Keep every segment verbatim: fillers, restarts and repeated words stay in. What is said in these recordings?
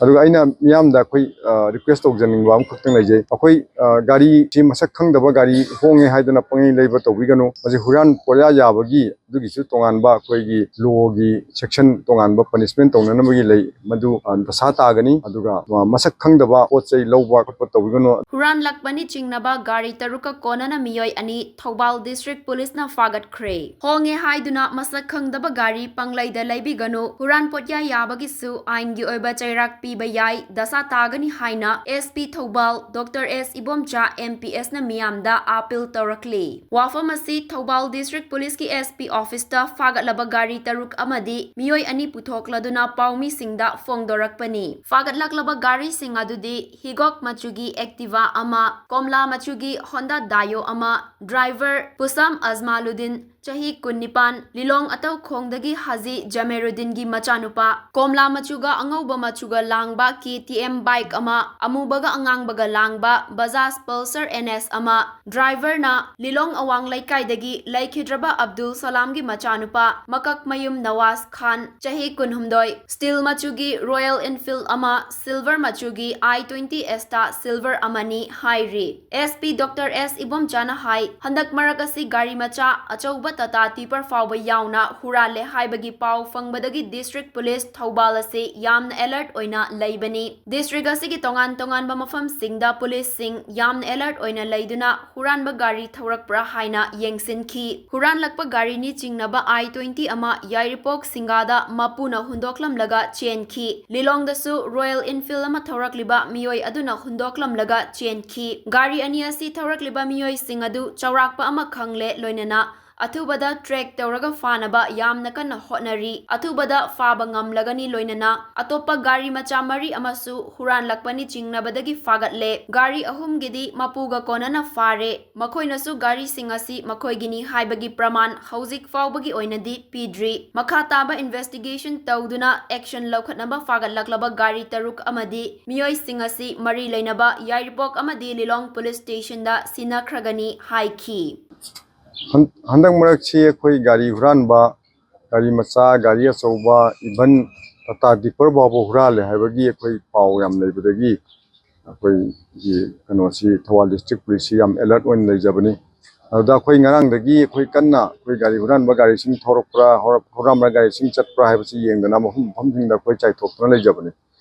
ꯑꯗꯨꯒ ꯑꯩꯅ ꯃꯤꯌꯥꯝꯗ ꯑꯩꯈꯣꯏ ꯔꯤꯀ꯭ꯋꯦꯁ ꯇꯧꯖꯅꯤꯡꯕ ꯑꯃꯈꯛꯇꯪ ꯂꯩꯖꯩ꯫ ꯑꯩꯈꯣꯏ ꯒꯥꯔꯤꯁꯤ ꯃꯁꯛ ꯈꯪꯗꯕ ꯒꯥꯔꯤ ꯍꯣꯡꯉꯦ ꯍꯥꯏꯗꯨꯅ ꯄꯪꯂꯩ ꯂꯩꯕ ꯇꯧꯕꯤꯒꯅꯨ꯫ ꯃꯁꯤ ꯍꯨꯔꯥꯟ ꯄꯣꯠꯌꯥ ꯌꯥꯕꯒꯤ ꯑꯗꯨꯒꯤꯁꯨ ꯇꯣꯉꯥꯟꯕ ꯑꯩꯈꯣꯏꯒꯤ ꯂꯣꯒꯤ ꯁꯦꯛꯁꯟ ꯇꯣꯉꯥꯟꯕ ꯄꯅꯤꯁꯃꯦꯟ ꯇꯧꯅꯅꯕꯒꯤ ꯂꯩ, ꯃꯗꯨ ꯗꯁꯥ ꯇꯥꯒꯅꯤ꯫ ꯑꯗꯨꯒ ꯃꯁꯛ ꯈꯪꯗꯕ ꯄꯣꯠ ꯆꯩ ꯂꯧꯕ ꯈꯣꯠꯄ ꯇꯧꯕꯤꯒꯅꯨ꯫ ꯍꯨꯔꯥꯟꯂꯛꯄꯅꯤ ꯆꯤꯡꯅꯕ ꯒꯥꯔꯤ ꯇꯔꯨꯛꯀ ꯀꯣꯟꯅꯅ ꯃꯤꯑꯣꯏ ꯑꯅꯤ ꯊꯧꯕꯥꯜ ꯗꯤꯁꯇ꯭ꯔꯤꯛ ꯄꯨꯂꯤꯁꯅ ꯐꯥꯒꯠꯈ꯭ꯔꯦ꯫ ꯍꯣꯡꯉꯦ ꯍꯥꯏꯗꯨꯅ ꯃꯁꯛ ꯈꯪꯗꯕ ꯒꯥꯔꯤ ꯄꯪꯂꯩꯗ ꯂꯩꯕꯤꯒꯅꯨ꯫ ꯍꯨꯔꯥꯟ ꯄꯣꯠꯌꯥ ꯌꯥꯕꯒꯤꯁꯨ ꯑꯥꯏꯟꯒꯤ ꯑꯣꯏꯕ ꯆꯩꯔꯥꯛ ꯄꯤꯕ ꯌꯥꯏ, ꯗꯁꯥ ꯇꯥꯒꯅꯤ ꯍꯥꯏꯅ ꯑꯦꯁ ꯄꯤ ꯊꯧꯕꯥꯜ ꯗꯣꯛꯇꯔ ꯑꯦꯁ ꯏꯕꯣꯝꯆꯥ ꯑꯦꯝ ꯄꯤ ꯑꯦꯁꯅ ꯃꯤꯌꯥꯝꯗ ꯑꯥꯄꯤꯜ ꯇꯧꯔꯛꯂꯤ꯫ ꯋꯥꯐꯝ ꯑꯁꯤ ꯊꯧꯕꯥꯜ ꯗꯤꯁꯇ꯭ꯔꯤꯛ ꯄꯨꯂꯤꯁꯀꯤ ꯑꯦꯁ ꯄꯤ ꯑꯣꯐꯤꯁꯇ ꯐꯥꯒꯠꯂꯕ ꯒꯥꯔꯤ ꯇꯔꯨꯛ ꯑꯃꯗꯤ ꯃꯤꯑꯣꯏ ꯑꯅꯤ ꯄꯨꯊꯣꯛꯂꯗꯨꯅ ꯄꯥꯎꯃꯤꯁꯤꯡꯗ ꯐꯣꯡꯗꯣꯔꯛꯄꯅꯤ꯫ ꯐꯥꯒꯠꯂꯛꯂꯕ ꯒꯥꯔꯤꯁꯤꯡ ꯑꯗꯨꯗꯤ ꯍꯤꯒꯣꯛ ꯃꯆꯨꯒꯤ ꯑꯦꯛꯇꯤꯚꯥ ꯑꯃ, ꯀꯣꯝꯂꯥ ꯃꯆꯨꯒꯤ ꯍꯣꯟꯗꯥ ꯗꯥꯏꯌꯣ ꯑꯃ, ꯗ꯭ꯔꯥꯏꯚꯔ ꯄꯨꯁꯥꯝ ꯑꯖꯃꯥꯂꯨꯗꯤꯟ, ꯆꯍꯤ ꯀꯨꯟꯅꯤꯄꯥꯟ, ꯂꯤꯂꯣꯡ ꯑꯇꯧꯈꯣꯡꯗꯒꯤ ꯍꯥꯖꯤ ꯖꯃꯦꯔꯨꯗꯤꯟꯒꯤ ꯃꯆꯥꯅꯨꯄꯥ, ꯀꯣꯝꯂꯥ ꯃꯆꯨꯒ ꯑꯉꯧꯕ ꯃꯆꯨꯒ ꯂꯥꯡꯕ ꯀꯦ ꯇꯤ ꯑꯦꯝ ꯕꯥꯏꯛ ꯑꯃ, ꯑꯃꯨꯕꯒ ꯑꯉꯥꯡꯕꯒ ꯂꯥꯡꯕ ꯕꯖꯥꯖ ꯄꯜꯁꯔ ꯑꯦꯟ ꯑꯦꯁ ꯑꯃ, ꯗ꯭ꯔꯥꯏꯚꯔꯅ ꯂꯤꯂꯣꯡ ꯑꯋꯥꯡ ꯂꯩꯀꯥꯏꯗꯒꯤ ꯂꯩꯈꯤꯗ꯭ꯔꯕ ꯑꯕꯗꯨꯜ ꯁꯂꯥꯝꯒꯤ ꯃꯆꯥꯅꯨꯄꯥ ꯃꯀꯛꯃꯌꯨꯝ ꯅꯋꯥꯖ ꯈꯥꯟ, ꯆꯍꯤ ꯀꯨꯟꯍꯨꯝꯗꯣꯏ, ꯁ꯭ꯇꯤꯜ ꯃꯆꯨꯒꯤ ꯔꯣꯌꯦꯜ ꯏꯟꯐꯤꯜꯗ ꯑꯃ, ꯁꯤꯜꯚꯔ ꯃꯆꯨꯒꯤ ꯑꯥꯏ ꯇ꯭ꯋꯦꯟꯇꯤ ꯑꯦꯁꯇꯥ ꯁꯤꯜꯚꯔ ꯑꯃꯅꯤ ꯍꯥꯏꯔꯤ꯫ ꯑꯦꯁ ꯄꯤ ꯗꯣꯛꯇꯔ ꯑꯦꯁ ꯏꯕꯣꯝꯆꯥꯅ ꯍꯥꯏ, ꯍꯟꯗꯛ ꯃꯔꯛ ꯑꯁꯤ ꯒꯥꯔꯤ ꯃꯆꯥ, ꯑꯆꯧꯕ ꯇꯥꯇꯥ ꯇꯤꯄꯔ ꯐꯥꯎꯕ ꯌꯥꯎꯅ ꯍꯨꯔꯥꯜꯂꯦ ꯍꯥꯏꯕꯒꯤ ꯄꯥꯎ ꯐꯪꯕꯗꯒꯤ ꯗꯤꯁꯇ꯭ꯔꯤꯛ ꯄꯨꯂꯤꯁ ꯊꯧꯕꯥꯜ ꯑꯁꯤ ꯌꯥꯝꯅ ꯑꯦꯂꯔꯠ ꯑꯣꯏꯅ ꯂꯩꯕꯅꯤ꯫ ꯗꯤꯁꯇ꯭ꯔꯤꯛ ꯑꯁꯤꯒꯤ ꯇꯣꯉꯥꯟ ꯇꯣꯉꯥꯟꯕ ꯃꯐꯝꯁꯤꯡꯗ ꯄꯨꯂꯤꯁꯁꯤꯡ ꯌꯥꯝꯅ ꯑꯦꯂꯔꯠ ꯑꯣꯏꯅ ꯂꯩꯗꯨꯅ ꯍꯨꯔꯥꯟꯕ ꯒꯥꯔꯤ ꯊꯧꯔꯛꯄ꯭ꯔꯥ ꯍꯥꯏꯅ ꯌꯦꯡꯁꯤꯟꯈꯤ꯫ ꯍꯨꯔꯥꯟꯂꯛꯄ ꯒꯥꯔꯤꯅꯤ ꯆꯤꯡꯅꯕ ꯑꯥꯏ ꯇ꯭ꯋꯦꯟꯇꯤ ꯑꯃ ꯌꯥꯏꯔꯤꯄꯣꯛ ꯁꯤꯡꯒꯥꯗ ꯃꯄꯨꯅ ꯍꯨꯟꯗꯣꯛꯂꯝꯂꯒ ꯆꯦꯟꯈꯤ꯫ ꯂꯤꯂꯣꯡꯗꯁꯨ ꯔꯣꯌꯦꯜ ꯏꯟꯐꯤꯜꯗ ꯑꯃ ꯊꯧꯔꯛꯂꯤꯕ ꯃꯤꯑꯣꯏ ꯑꯗꯨꯅ ꯍꯨꯟꯗꯣꯛꯂꯝꯂꯒ ꯆꯦꯟꯈꯤ꯫ ꯒꯥꯔꯤ ꯑꯅꯤ ꯑꯁꯤ ꯊꯧꯔꯛꯂꯤꯕ ꯃꯤꯑꯣꯏꯁꯤꯡ ꯑꯗꯨ ꯆꯥꯎꯔꯥꯛꯄ ꯑꯃ ꯈꯪꯂꯦ, ꯂꯣꯏꯅꯅ ꯑꯊꯨꯕꯗ ꯇ꯭ꯔꯦꯛ ꯇꯧꯔꯒ ꯐꯥꯅꯕ ꯌꯥꯝꯅ ꯀꯟꯅ ꯍꯣꯠꯅꯔꯤ꯫ ꯑꯊꯨꯕꯗ ꯐꯥꯕ ꯉꯝꯂꯒꯅꯤ, ꯂꯣꯏꯅꯅ ꯑꯇꯣꯞꯄ ꯒꯥꯔꯤ ꯃꯆꯥ ꯃꯔꯤ ꯑꯃꯁꯨ ꯍꯨꯔꯥꯟꯂꯛꯄꯅꯤ ꯆꯤꯡꯅꯕꯗꯒꯤ ꯐꯥꯒꯠꯂꯦ꯫ ꯒꯥꯔꯤ ꯑꯍꯨꯝꯒꯤꯗꯤ ꯃꯄꯨꯒ ꯀꯣꯟꯅꯅ ꯐꯥꯔꯦ꯫ ꯃꯈꯣꯏꯅꯁꯨ ꯒꯥꯔꯤꯁꯤꯡ ꯑꯁꯤ ꯃꯈꯣꯏꯒꯤꯅꯤ ꯍꯥꯏꯕꯒꯤ ꯄ꯭ꯔꯃꯥꯟ ꯍꯧꯖꯤꯛ ꯐꯥꯎꯕꯒꯤ ꯑꯣꯏꯅꯗꯤ ꯄꯤꯗ꯭ꯔꯤ꯫ ꯃꯈꯥ ꯇꯥꯕ ꯏꯟꯚꯦꯁꯇꯤꯒꯦꯁꯟ ꯇꯧꯗꯨꯅ ꯑꯦꯛꯁꯟ ꯂꯧꯈꯠꯅꯕ ꯐꯥꯒꯠꯂꯛꯂꯕ ꯒꯥꯔꯤ ꯇꯔꯨꯛ ꯑꯃꯗꯤ ꯃꯤꯑꯣꯏꯁꯤꯡ ꯑꯁꯤ ꯃꯔꯤ ꯂꯩꯅꯕ ꯌꯥꯏꯔꯤꯄꯣꯛ ꯑꯃꯗꯤ ꯂꯤꯂꯣꯡ ꯄꯨꯂꯤꯁ ꯁ꯭ꯇꯦꯁꯟꯗ ꯁꯤꯟꯅꯈ꯭ꯔꯒꯅꯤ ꯍꯥꯏꯈꯤ꯫ ꯍꯟ-, ꯍꯟꯗꯛ ꯃꯔꯛꯁꯤ ꯑꯩꯈꯣꯏ ꯒꯥꯔꯤ ꯍꯨꯔꯥꯟꯕ, ꯒꯥꯔꯤ ꯃꯆꯥ, ꯒꯥꯔꯤ ꯑꯆꯧꯕ, ꯏꯚꯟ ꯇꯥꯇꯥ ꯗꯤꯄꯔ ꯐꯥꯎꯕ ꯍꯨꯔꯥꯜꯂꯦ ꯍꯥꯏꯕꯒꯤ ꯑꯩꯈꯣꯏ ꯄꯥꯎ ꯌꯥꯝ ꯂꯩꯕꯗꯒꯤ ꯑꯩꯈꯣꯏꯒꯤ ꯀꯩꯅꯣꯁꯤ, ꯊꯧꯕꯥꯜ ꯗꯤꯁꯇ꯭ꯔꯤꯛ ꯄꯨꯂꯤꯁꯁꯤ ꯌꯥꯝ ꯑꯦꯂꯔꯠ ꯑꯣꯏꯅ ꯂꯩꯖꯕꯅꯤ꯫ ꯑꯗꯨꯗ ꯑꯩꯈꯣꯏ ꯉꯔꯥꯡꯗꯒꯤ ꯑꯩꯈꯣꯏ ꯀꯟꯅ ꯑꯩꯈꯣꯏ ꯒꯥꯔꯤ ꯍꯨꯔꯥꯟꯕ ꯒꯥꯔꯤꯁꯤꯡ ꯊꯧꯔꯛꯄ꯭ꯔꯥ, ꯍꯨꯔꯥꯟꯕ ꯒꯥꯔꯤꯁꯤꯡ ꯆꯠꯄ꯭ꯔꯥ ꯍꯥꯏꯕꯁꯤ ꯌꯦꯡꯗꯅ ꯃꯐꯝ ꯃꯐꯝꯁꯤꯡꯗ ꯑꯩꯈꯣꯏ ꯆꯥꯏꯊꯣꯛꯇꯨꯅ ꯂꯩꯖꯕꯅꯤ꯫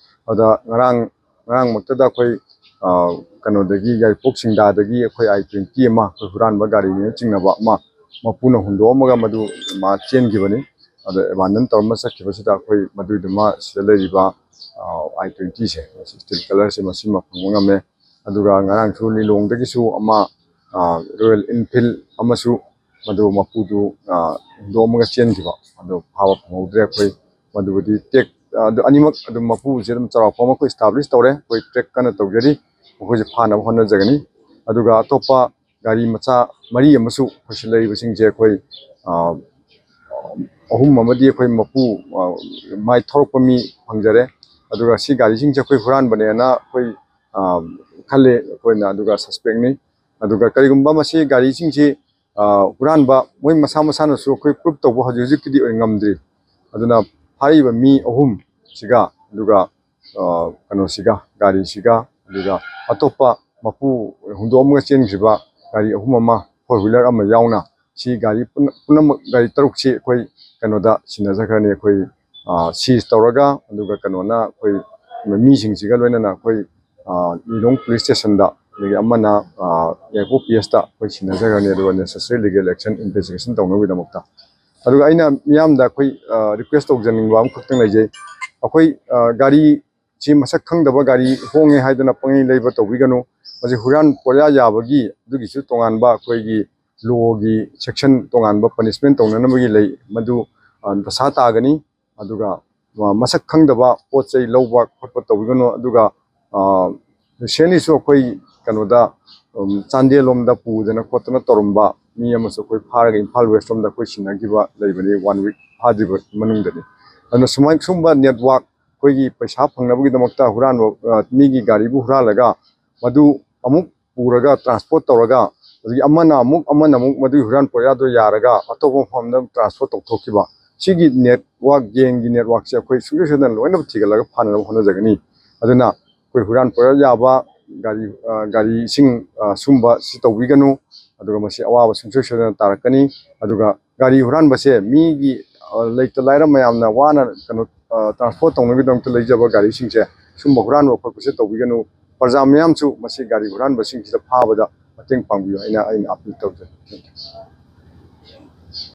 ꯑꯗ ꯉꯔꯥꯡ ꯉꯔꯥꯡꯃꯛꯇꯗ ꯑꯩꯈꯣꯏ ꯀꯩꯅꯣꯗꯒꯤ, ꯌꯥꯏꯔꯤꯄꯣꯛ ꯁꯤꯡꯗꯥꯗꯒꯤ ꯑꯩꯈꯣꯏ ꯑꯥꯏ ꯇ꯭ꯋꯦꯟꯇꯤ ꯑꯃ, ꯑꯩꯈꯣꯏ ꯍꯨꯔꯥꯟꯕ ꯒꯥꯔꯤꯅꯦꯅ ꯆꯤꯡꯅꯕ ꯑꯃ ꯃꯄꯨꯅ ꯍꯨꯟꯗꯣꯛꯑꯝꯃꯒ ꯃꯗꯨ ꯃꯥ ꯆꯦꯟꯈꯤꯕꯅꯤ꯫ ꯑꯗ ꯑꯦꯕꯥꯟꯗꯟ ꯇꯧꯔꯝꯃ ꯆꯠꯈꯤꯕꯁꯤꯗ ꯑꯩꯈꯣꯏ ꯃꯗꯨꯏꯗꯨꯃ ꯁꯤꯗ ꯂꯩꯔꯤꯕ ꯑꯥꯏ ꯇ꯭ꯋꯦꯟꯇꯤꯁꯦ, ꯏꯁꯇꯤꯜ ꯀꯂꯔꯁꯦ, ꯃꯁꯤꯃ ꯐꯪꯕ ꯉꯝꯃꯦ꯫ ꯑꯗꯨꯒ ꯉꯔꯥꯡꯁꯨ ꯂꯤꯂꯣꯡꯗꯒꯤꯁꯨ ꯑꯃ, ꯔꯣꯌꯦꯜ ꯏꯟꯐꯤꯜ ꯑꯃꯁꯨ ꯃꯗꯨ ꯃꯄꯨꯗꯨ ꯍꯨꯟꯗꯣꯛꯑꯝꯃꯒ ꯆꯦꯟꯈꯤꯕ, ꯑꯗꯨ ꯐꯥꯕ ꯐꯪꯍꯧꯗ꯭ꯔꯦ꯫ ꯑꯩꯈꯣꯏ ꯃꯗꯨꯕꯨꯗꯤ ꯇꯦꯛ ꯑꯗꯨ ꯑꯅꯤꯃꯛ ꯑꯗꯨꯝ ꯃꯄꯨꯁꯦ ꯑꯗꯨꯝ ꯆꯥꯎꯔꯥꯛꯄ ꯑꯃ ꯑꯩꯈꯣꯏ ꯏꯁꯇꯥꯕ꯭ꯂꯤꯁ ꯇꯧꯔꯦ꯫ ꯑꯩꯈꯣꯏ ꯇ꯭ꯔꯦꯛ ꯀꯟꯅ ꯇꯧꯖꯔꯤ, ꯃꯈꯣꯏꯁꯦ ꯐꯥꯅꯕ ꯍꯣꯠꯅꯖꯒꯅꯤ꯫ ꯑꯗꯨꯒ ꯑꯇꯣꯞꯄ ꯒꯥꯔꯤ ꯃꯆꯥ ꯃꯔꯤ ꯑꯃꯁꯨ ꯑꯩꯈꯣꯏ ꯁꯤ ꯂꯩꯔꯤꯕꯁꯤꯡꯁꯦ ꯑꯩꯈꯣꯏ ꯑꯍꯨꯝ ꯑꯃꯗꯤ ꯑꯩꯈꯣꯏ ꯃꯄꯨ ꯃꯥꯏ ꯊꯧꯔꯛꯄ ꯃꯤ ꯐꯪꯖꯔꯦ꯫ ꯑꯗꯨꯒ ꯁꯤ ꯒꯥꯔꯤꯁꯤꯡꯁꯦ ꯑꯩꯈꯣꯏ ꯍꯨꯔꯥꯟꯕꯅꯦꯅ ꯑꯩꯈꯣꯏ ꯈꯜꯂꯦ ꯑꯩꯈꯣꯏꯅ꯫ ꯑꯗꯨꯒ ꯁꯁꯄꯦꯛꯅꯤ꯫ ꯑꯗꯨꯒ ꯀꯔꯤꯒꯨꯝꯕ ꯃꯁꯤ ꯒꯥꯔꯤꯁꯤꯡꯁꯤ ꯍꯨꯔꯥꯟꯕ ꯃꯣꯏ ꯃꯁꯥ ꯃꯁꯥꯅꯁꯨ ꯑꯩꯈꯣꯏ ꯄ꯭ꯔꯨꯞ ꯇꯧꯕ ꯍꯧꯖꯤꯛ ꯍꯧꯖꯤꯛꯀꯤꯗꯤ ꯑꯣꯏ ꯉꯝꯗ꯭ꯔꯤ꯫ ꯑꯗꯨꯅ ꯐꯥꯔꯤꯕ ꯃꯤ ꯑꯍꯨꯝꯁꯤꯒ, ꯑꯗꯨꯒ ꯀꯩꯅꯣꯁꯤꯒ, ꯒꯥꯔꯤꯁꯤꯒ, ꯑꯗꯨꯒ ꯑꯇꯣꯞꯄ ꯃꯄꯨ ꯍꯨꯟꯗꯣꯛꯑꯝꯃꯒ ꯆꯦꯟꯈ꯭ꯔꯤꯕ ꯒꯥꯔꯤ ꯑꯍꯨꯝ ꯑꯃ, ꯐꯣꯔ ꯋꯤꯂꯔ ꯑꯃ ꯌꯥꯎꯅ, ꯁꯤ ꯒꯥꯔꯤ ꯄꯨꯟꯅ-, ꯄꯨꯝꯅꯃꯛ ꯒꯥꯔꯤ ꯇꯔꯨꯛꯁꯤ ꯑꯩꯈꯣꯏ ꯀꯩꯅꯣꯗ ꯁꯤꯟꯅꯖꯈ꯭ꯔꯅꯤ꯫ ꯑꯩꯈꯣꯏ ꯁꯤꯖ ꯇꯧꯔꯒ, ꯑꯗꯨꯒ ꯀꯩꯅꯣꯅ ꯑꯩꯈꯣꯏ ꯃꯤꯁꯤꯡꯁꯤꯒ ꯂꯣꯏꯅꯅ ꯑꯩꯈꯣꯏ ꯂꯤꯂꯣꯡ ꯄꯨꯂꯤꯁ ꯁ꯭ꯇꯦꯁꯟꯗ, ꯑꯗꯒꯤ ꯑꯃꯅ ꯌꯥꯏꯔꯤꯄꯣꯛ ꯄꯤ ꯑꯦꯁꯇ ꯑꯩꯈꯣꯏ ꯁꯤꯟꯅꯖꯈ꯭ꯔꯅꯤ꯫ ꯑꯗꯨꯒ ꯅꯦꯁꯦꯁꯔꯤ ꯂꯤꯒꯦꯜ ꯑꯦꯛꯁꯟ, ꯏꯟꯚꯦꯁꯇꯤꯒꯦꯁꯟ ꯇꯧꯅꯕꯒꯤꯗꯃꯛꯇ꯫ ꯑꯗꯨꯒ ꯑꯩꯅ ꯃꯤꯌꯥꯝꯗ ꯑꯩꯈꯣꯏ ꯔꯤꯀ꯭ꯋꯦꯁ ꯇꯧꯖꯅꯤꯡꯕ ꯑꯃꯈꯛꯇꯪ ꯂꯩꯖꯩ꯫ ꯑꯩꯈꯣꯏ ꯒꯥꯔꯤ ꯁꯤ ꯃꯁꯛ ꯈꯪꯗꯕ ꯒꯥꯔꯤ ꯍꯣꯡꯉꯦ ꯍꯥꯏꯗꯅ ꯄꯪꯂꯩ ꯂꯩꯕ ꯇꯧꯕꯤꯒꯅꯨ꯫ ꯃꯁꯤ ꯍꯨꯔꯥꯟ ꯄꯣꯠꯌꯥ ꯌꯥꯕꯒꯤ ꯑꯗꯨꯒꯤꯁꯨ ꯇꯣꯉꯥꯟꯕ ꯑꯩꯈꯣꯏꯒꯤ ꯂꯣꯒꯤ ꯁꯦꯛꯁꯟ ꯇꯣꯉꯥꯟꯕ ꯄꯅꯤꯁꯃꯦꯟ ꯇꯧꯅꯅꯕꯒꯤ ꯂꯩ, ꯃꯗꯨ ꯗꯁꯥ ꯇꯥꯒꯅꯤ꯫ ꯑꯗꯨꯒ ꯃꯁꯛ ꯈꯪꯗꯕ ꯄꯣꯠ ꯆꯩ ꯂꯧꯕ ꯈꯣꯠꯄ ꯇꯧꯕꯤꯒꯅꯨ꯫ ꯑꯗꯨꯒ ꯔꯤꯁꯦꯟꯂꯤꯁꯨ ꯑꯩꯈꯣꯏ ꯀꯩꯅꯣꯗ, ꯆꯥꯟꯗꯦꯜ ꯂꯣꯝꯗ ꯄꯨꯗꯅ ꯈꯣꯠꯇꯅ ꯇꯧꯔꯝꯕ ꯃꯤ ꯑꯃꯁꯨ ꯑꯩꯈꯣꯏ ꯐꯥꯔꯒ ꯏꯝꯐꯥꯜ ꯋꯦꯁ ꯂꯣꯝꯗ ꯑꯩꯈꯣꯏ ꯁꯤꯟꯅꯈꯤꯕ ꯂꯩꯕꯅꯤ, ꯋꯥꯟ ꯋꯤꯛ ꯐꯥꯗ꯭ꯔꯤꯕ ꯃꯅꯨꯡꯗꯅꯤ꯫ ꯑꯗꯨꯅ ꯁꯨꯃꯥꯏ ꯁꯨꯝꯕ ꯅꯦꯠꯋꯥꯛ ꯑꯩꯈꯣꯏꯒꯤ ꯄꯩꯁꯥ ꯐꯪꯅꯕꯒꯤꯗꯃꯛꯇ ꯍꯨꯔꯥꯟꯕ, ꯃꯤꯒꯤ ꯒꯥꯔꯤꯕꯨ ꯍꯨꯔꯥꯜꯂꯒ ꯃꯗꯨ ꯑꯃꯨꯛ ꯄꯨꯔꯒ ꯇ꯭ꯔꯥꯟꯁꯄꯣꯔꯠ ꯇꯧꯔꯒ, ꯑꯗꯒꯤ ꯑꯃꯅ ꯑꯃꯨꯛ, ꯑꯃꯅ ꯑꯃꯨꯛ ꯃꯗꯨꯒꯤ ꯍꯨꯔꯥꯟ ꯄꯣꯠꯌꯥꯗꯣ ꯌꯥꯔꯒ ꯑꯇꯣꯞꯄ ꯃꯐꯝꯗ ꯇ꯭ꯔꯥꯟꯁꯄꯣꯔꯠ ꯇꯧꯊꯣꯛꯈꯤꯕ, ꯁꯤꯒꯤ ꯅꯦꯠꯋꯥꯛ, ꯒꯦꯡꯒꯤ ꯅꯦꯠꯋꯥꯛꯁꯦ ꯑꯩꯈꯣꯏ ꯁꯨꯡꯁꯣꯏ ꯁꯣꯏꯗꯅ ꯂꯣꯏꯅꯃꯛ ꯊꯤꯒꯠꯂꯒ ꯐꯥꯅꯅꯕ ꯍꯣꯠꯅꯖꯒꯅꯤ꯫ ꯑꯗꯨꯅ ꯑꯩꯈꯣꯏ ꯍꯨꯔꯥꯟꯕ ꯌꯥꯕ ꯒꯥꯔꯤ, ꯑ, ꯒꯥꯔꯤꯁꯤꯡ, ꯑ, ꯁꯨꯝꯕ ꯁꯤ ꯇꯧꯕꯤꯒꯅꯨ꯫ ꯑꯗꯨꯒ ꯃꯁꯤ ꯑꯋꯥꯕ ꯁꯨꯡꯁꯣꯏ ꯁꯣꯏꯗꯅ ꯇꯥꯔꯛꯀꯅꯤ꯫ ꯑꯗꯨꯒ ꯒꯥꯔꯤ ꯍꯨꯔꯥꯟꯕꯁꯦ ꯃꯤꯒꯤ, ꯑ, ꯂꯩꯇ ꯂꯥꯏꯔ ꯃꯌꯥꯝꯅ ꯋꯥꯅ ꯀꯩꯅꯣ, ꯑ, ꯇ꯭ꯔꯥꯟꯁꯄꯣꯔꯠ ꯇꯧꯅꯕꯒꯤꯗꯃꯛꯇ ꯂꯩꯖꯕ ꯒꯥꯔꯤꯁꯤꯡꯁꯦ ꯁꯨꯝꯕ ꯍꯨꯔꯥꯟꯕ ꯈꯣꯠꯄꯁꯦ ꯇꯧꯕꯤꯒꯅꯨ꯫ ꯄ꯭ꯔꯖꯥ ꯃꯌꯥꯝꯁꯨ ꯃꯁꯤ ꯒꯥꯔꯤ ꯍꯨꯔꯥꯟꯕꯁꯤꯡꯁꯤꯗ ꯐꯥꯕꯗ ꯃꯇꯦꯡ ꯄꯥꯡꯕꯤꯌꯨ ꯍꯥꯏꯅ ꯑꯩꯅ ꯑꯥꯄꯤꯜ ꯇꯧꯖꯔꯤ꯫